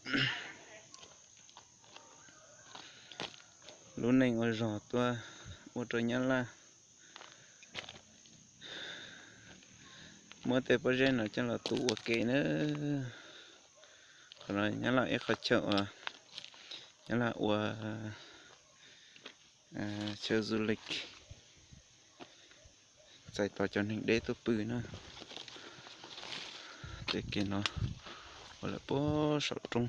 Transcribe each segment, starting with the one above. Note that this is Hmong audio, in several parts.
Lub neej ua zog tuaj ua rau Nyab Laj muab tej pob zeb no coj los tu ua ke na. Qhov no Nyab Laj ib qhov chaw uas Nyab Laj ua chaw du lịch, txais tos cov neeg deb tuaj pw na. Tej kev no ua lawm puag saum roob.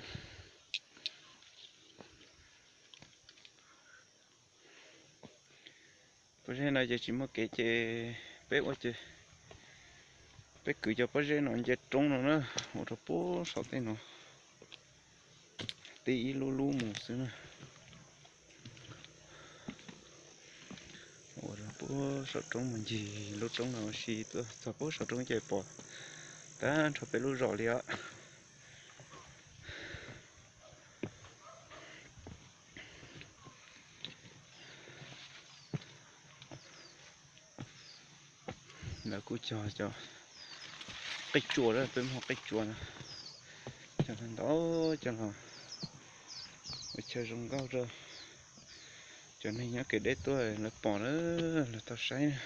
Pob zeb no ces tsis muaj kev ces peb ua ces peb kwv cov pob zeb no nce roob no na, ua rau puag saum tej no, tib ib lub lub mus xwb na. Ua rau puag saum roob mus ncig lub roob no ua si tuaj txog puag saum roob ces pom tag nrho peb lub zos li os. Lawv kuj cog cov qij tsua, peb muag qij tsua no, cog ntau cov los ua chaw zoo nkauj rau cov neeg nyob kev deb tuaj lawv pom na, lawv tau saib na.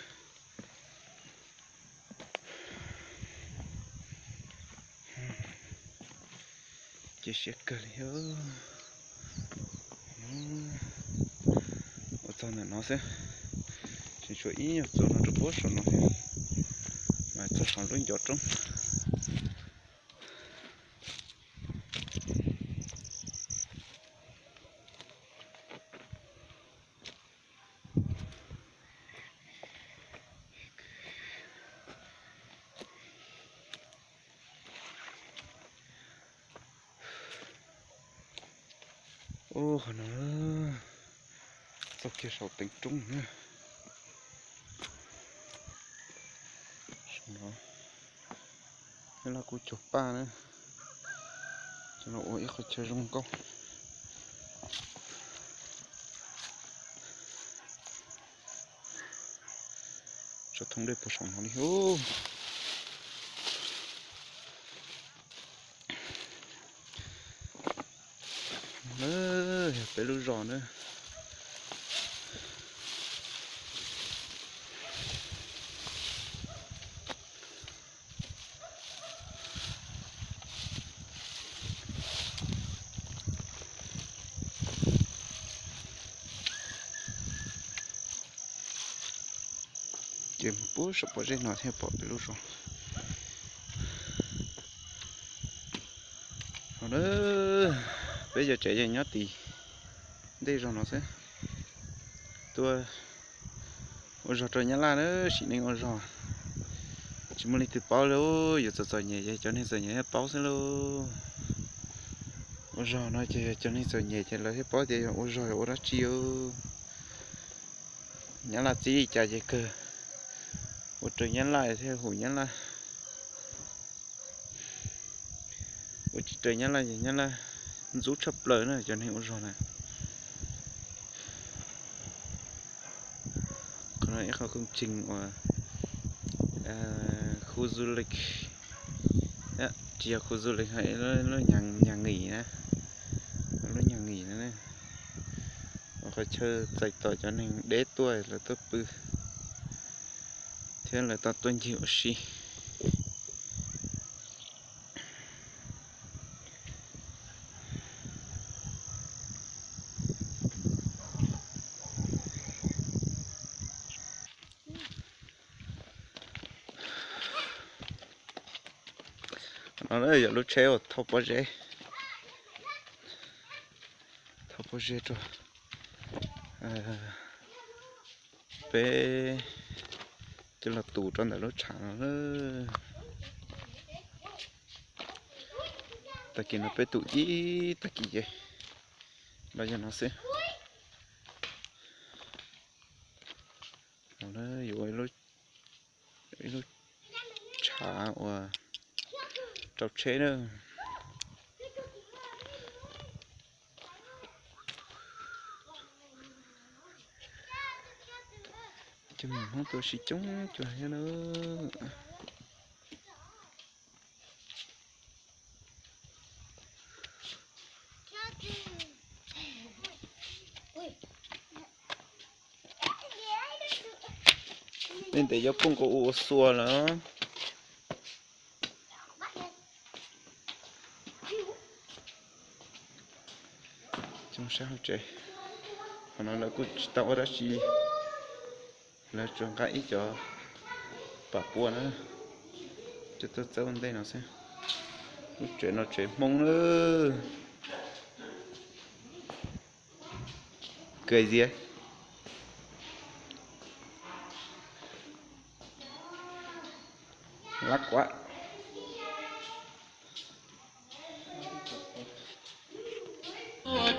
Cia siab kawg li. Ua txog ntawm no xwb, tseem tshuav ib nyuag txoj no rau puag saum no thiab, mas txog saum lub ncov roob. Ub, qhov no txog kiag saum teev roob na. Saum no nyob laj kuj cog paj na, coj los ua ib qho chaw zoo nkauj. Tso thoob dej puag saum no li ub. Yog peb lub zos na. Ces mus puag saum pob zeb no thiaj pom peb lub zos. Peb cov tsev yeej nyob tim ntej zos no xwb. Tuaj ua zog rau nyab laj na, sim neej ua zog tsis muaj leej twg paub li. Yuav txom txom nyem ces cov neeg txom nyem thiaj paub xwb lauj. Ua zog no ces yog cov neeg txom nyem ces lawv thiaj paub tias yog ua zog yog ua dab tsi. Nyab laj txib li cas ces kawg ua raws nyab laj thiaj hum nyab laj. Ua tsis raws nyab laj ces nyab laj ntxub tshaj plaws na cov neeg ua zog na. Qhov no ib qho kooj tseeg uas khu du lịch, tsis yog khu du lịch, lub nhà nghỉ na, lub nhà nghỉ na, ua qhov chaw txais tos cov neeg deb tuaj lawv tuaj pw thiab lawv tau tuaj ncig ua si. No yog lub tsheb uas thauj pob zeb, thauj pob zeb rau peb coj los tus rau ntawm lub tshav no. Tag kis no peb tus ib tag kis ces los yog no xwb. Yuav ua ib lub tshav uas rau tsheb na. Cov me Hmoob tuaj sib coob cuag thiab na. Ntev yuav poob nkaus ua xua lawm. Coj sab hauv tsev, qhov no lawv kuj tsis tau ua dab tsi, lawv tsuas nqa ib cov pam pua na, coj tuaj txawb ua ntej no xwb. Lub tsev no tsev Hmoob na. Kws zias lab kuam.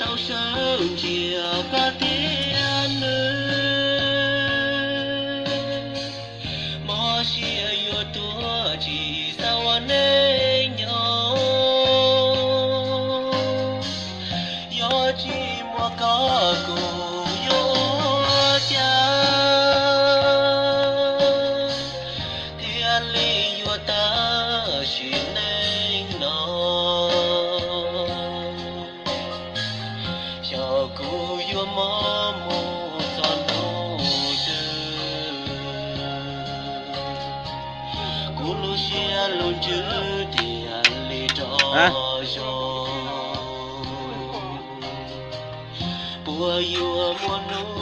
Tau sawv ntsia koj thiab nws, mob siab yuav tuag tsis xav ua neej nyob. Yog tsis muaj koj kuv yuav ua cas thiaj li yuav tag sim neej no. Xyov kuv yuav mob mus txog hnub twg, kuv lub siab lub ntsws tiag li rov zoo. Puas yuav muaj hnub